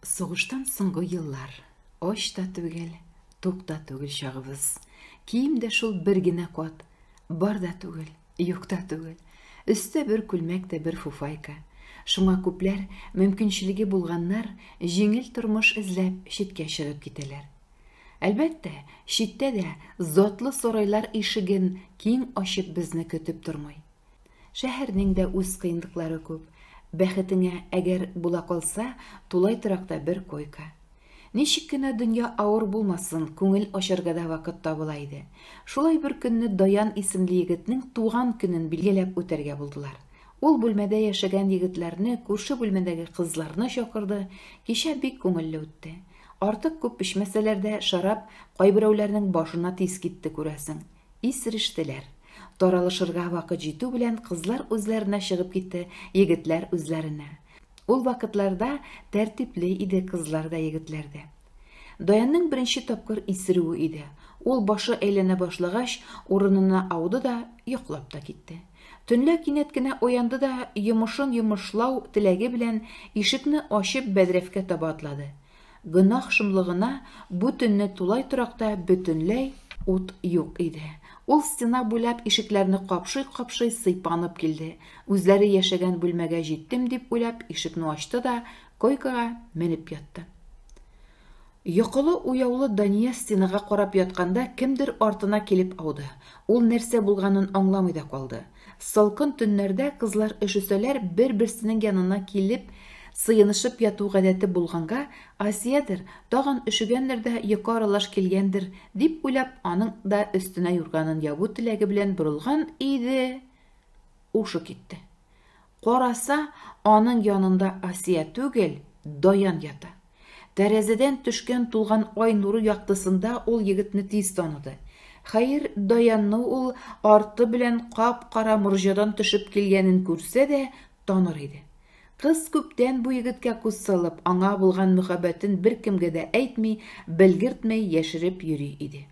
Сугыштан соңгы еллар. Ач та түгел, тук та түгел чагыбыз. Кием дә шул бер генә кат. Бар да түгел, юк та түгел. Өстә бер күлмәк тә бер фуфайка. Шуңа күпләр, мөмкинчелеге булганнар, җиңел тормыш эзләп, читкә чыгып китәләр. Әлбәттә, читтә дә затлы сарайлар ишеген киң ачып безне көтеп тормый. Шәһәрнең дә үз кыенлыклары күп. Бәхетеңә, әгәр була калса, тулай торакта бер койка. Ничек кенә дөнья авыр булмасын, күңел ачарга да вакыт табыла иде. Шулай бер көнне Даян исемле егетнең туган көнен билгеләп үтәргә булдылар. Ул бүлмәдә яшәгән егетләрне, күрше бүлмәдәге кызларны чакырды. Кичә бик күңелле үтте. Артык күп эчмәсәләр дә, шәраб кайберәүләрнең башына тиз китте, күрәсең. Исерештеләр. Таралышырга вакыт җитү белән кызлар үзләренә чыгып китте, егетләр үзләренә. Ул вакытларда тәртипле иде кызлар да, егетләр дә. Даянның беренче тапкыр исерүе иде. Ул башы әйләнә башлагач, урынына ауды да, йоклап та китте. Төнлә кинәт кенә уянды да, йомышын йомышлау теләге белән ишекне ачып бәдрәфкә таба атлады. Гөнаһ шомлыгына бу төнне тулай торакта бөтенләй ут юк иде. Ул стена буйлап ишекләрне капшый-капшый сыйпанып килде. Үзләре яшәгән бүлмәгә җиттем дип уйлап ишекне ачты да койкага менеп ятты. Йокылы-уяулы Дания стенага карап ятканда кемдер артына килеп ауды. Ул нәрсә булганын аңламый да калды. Салкын төннәрдә кызлар өшесәләр, бер-берсенең янына килеп сыенышып яту гадәте булганга, Асиядер, тагын өшегәндер дә йокы аралаш килгәндер, дип уйлап, аның да өстенә юрганын ябу теләге белән борылган иде, ушы китте. Караса, аның янында Асия түгел, Даян ята. Тәрәзәдән төшкән тулган ай нуры яктысында ул егетне тиз таныды. Хәер, Даянны ул арты белән кап-кара морҗадан төшеп килгәнен күрсә дә таныр иде. Кыз күптән бу егеткә күз салып, аңа булган мөхәббәтен беркемгә дә әйтми, белгертмәй яшереп йөри иде.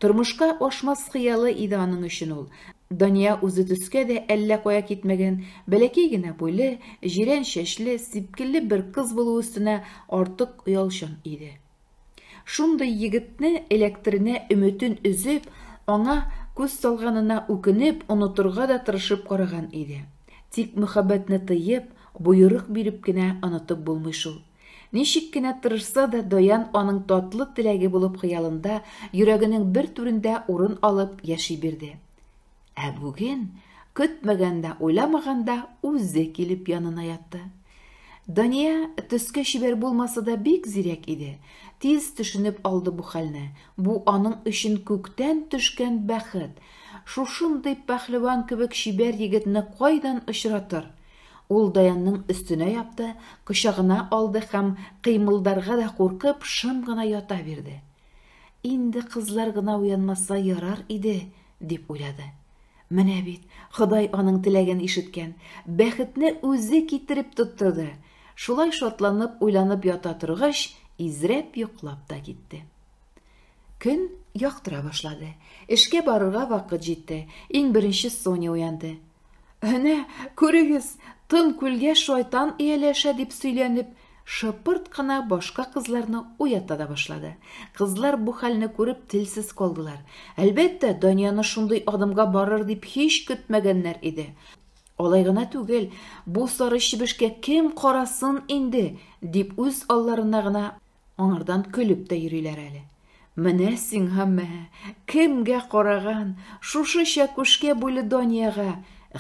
Тормышка ашмас хыялы иде аның өчен ул. Дания үзе төскә дә әллә кая китмәгән, бәләкәй генә буйлы, җирән чәчле, сипкелле бер кыз булу өстенә артык оялчан иде. Шундый егетне эләктеренә өметен өзеп, аңа күз салганына үкенеп, онытырга да тырышып караган иде. Тик мөхәббәтне тыеп, боерык биреп кенә онытып булмый шул. Ничек кенә тырышса да, Даян аның татлы теләге булып хыялында, йөрәгенең бер түрендә урын алып яши бирде. Ә бүген, көтмәгәндә, уйламаганда үзе килеп янына ятты. Дания төскә чибәр булмаса да бик зирәк иде. Тиз төшенеп алды бу хәлне. Бу аның өчен күктән төшкән бәхет. Шушындый пәһлеван кебек чибәр егетне кайдан очратыр? Ул Даянның өстенә япты, кочагына алды һәм, кыймылдарга да куркып, шым гына ята бирде. Инде кызлар гына уянмаса ярар иде, дип уйлады. Менә бит, Ходай аның теләген ишеткән, бәхетне үзе китереп тоттырды. Шулай шатланып уйланып ята торгач, изрәп йоклап та китте. Көн яктыра башлады. Эшкә барырга вакыт җитте. Иң беренче Соня уянды. Әнә, күрегез, тын күлгә шайтан ияләшә, дип сөйләнеп, шыпырт кына башка кызларны уята да башлады. Кызлар бу хәлне күреп телсез калдылар. Әлбәттә, Данияны шундый адымга барыр дип һич көтмәгәннәр иде. Алай гына түгел, бу сары чебешкә кем карасын инде, дип үз алларына гына Аңардан көлеп тә йөриләр әле. Менә сиңа мә, кемгә караган, шушы чәкүшкә буйлы Даниягә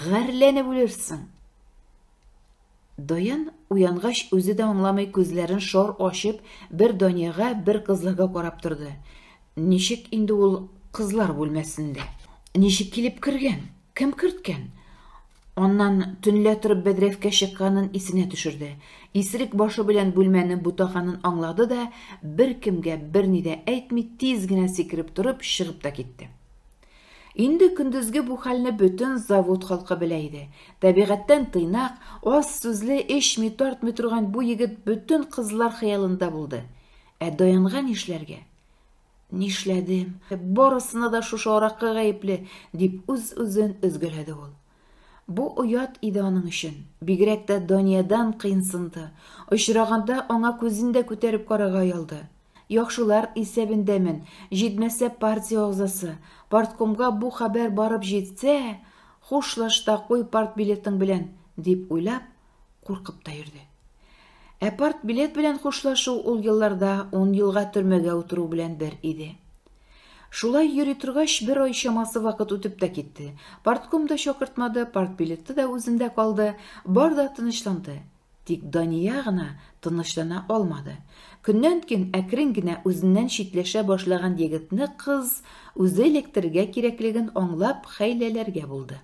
гарьләнеп үлерсең. Даян уянгач үзе дә аңламый күзләрен шар ачып бер Даниягә, бер кызларга карап торды. Ничек инде ул кызлар бүлмәсендә? Ничек килеп кергән? Кем керткән? Аннан төнлә торып бәдрәфкә чыкканын исенә төшерде. Исерек башы белән бүлмәне бутаганын аңлады да, беркемгә берни дә әйтми, тиз генә сикереп торып, чыгып та китте. Инде көндезге бу хәлне бөтен завод халкы белә иде. Табигатьтән тыйнак, аз сүзле, эчми, тартмый торган бу егет бөтен кызлар хыялында булды. Ә Даянга нишләргә? Нишләдем? Барысына да шушы аракы гаепле, дип үз-үзен өзгәләде ул. Бу оят иде аның өчен. Бигрәк тә Даниядән кыенсынды. Очраганда аңа күзен дә күтәреп карарга оялды. Яхшылар исәбендәмен, җитмәсә партия әгъзасы. Парткомга бу хәбәр барып җитсә, хушлаш та куй партбилетың белән, дип уйлап, куркып та йөрде. Ә партбилет белән хушлашу ул елларда ун елга төрмәгә утыру белән бер иде. Шулай йөри торгач, бер ай чамасы вакыт үтеп тә китте. Партком да чакыртмады, партбилеты да үзендә калды, бар да тынычланды. Тик Дания гына тынычлана алмады. Көннән-көн әкрен генә үзеннән читләшә башлаган егетне кыз үзе эләктерергә кирәклеген аңлап хәйләләргә булды.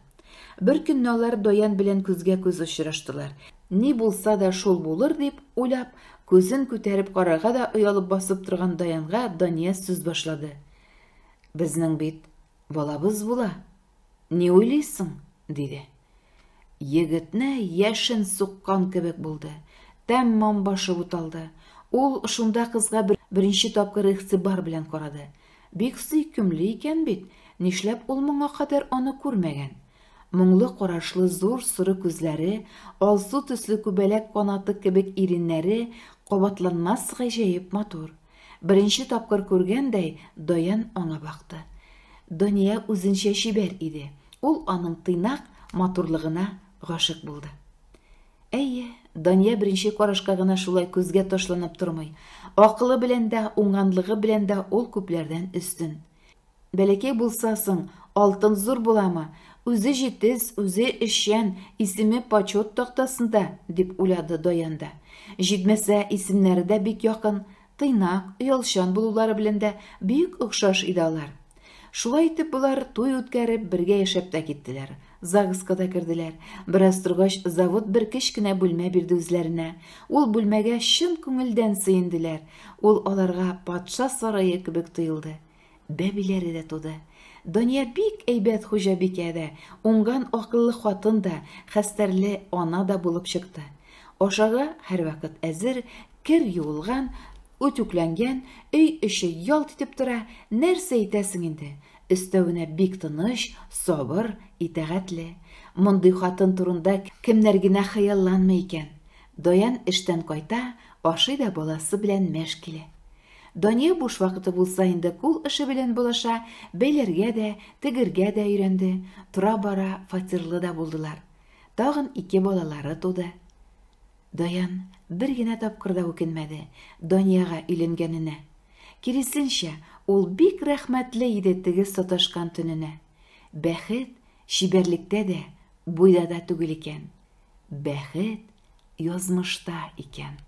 Бер көнне алар Даян белән күзгә-күз очраштылар. Ни булса да шул булыр дип уйлап, күзен күтәреп карарга да оялып басып торган Даянга Дания сүз башлады. Безнең бит балабыз була. Ни уйлыйсың? диде. Егетне яшен суккан кебек булды. Тәмам башы буталды. Ул шунда кызга беренче тапкыр игътибар белән карады. Бик сөйкемле икән бит, нишләп ул моңа кадәр аны күрмәгән? Моңлы карашлы зур соры күзләре, алсу төсле күбәләк канаты кебек иреннәре кабатланмас гаҗәеп матур. Беренче тапкыр күргәндәй, Даян аңа бакты. Дания үзенчә чибәр иде. Ул аның тыйнак матурлыгына гашыйк булды. Әйе, Дания беренче карашка гына шулай күзгә ташланып тормый. Акылы белән дә, уңганлыгы белән дә ул күпләрдән өстен. Бәләкәй булса соң, алтын зур буламы? Үзе җитез, үзе эшчән, исеме почет тактасында, дип уйлады Даян да. Җитмәсә, исемнәре дә бик якын, тыйнак, оялчан булулары белән дә бик охшаш иде алар. Шулай итеп болар туй үткәреп, бергә яшәп тә киттеләр. ЗАГСка да керделәр. Бераз торгач, завод бер кечкенә бүлмә бирде үзләренә. Ул бүлмәгә чын күңелдән сөенделәр. Ул аларга патша сарае кебек тоелды. Бәбиләре дә туды. Дания бик әйбәт хуҗабикә дә, уңган акыллы хатын да, хәстәрле ана да булып чыкты. Ашарга һәрвакыт әзер, кер юылган, үтүкләнгән, өй эче ялт итеп тора, нәрсә әйтәсең инде? Өстәвенә бик тыныч, сабыр, итагатьле. Мондый хатын турында кемнәр генә хыялланмый икән? Даян эштән кайта, ашый да баласы белән мәш килә. Дания буш вакыты булса инде кул эше белән булаша, бәйләргә дә, тегергә дә өйрәнде, тора-бара фатирлы да булдылар. Тагын ике балалары туды. Даян бер генә тапкыр да үкенмәде Даниягә өйләнгәненә. Киресенчә, ул бик рәхмәтле иде теге саташкан төненә. Бәхет чибәрлектә дә, буйда да түгел икән. Бәхет язмышта икән.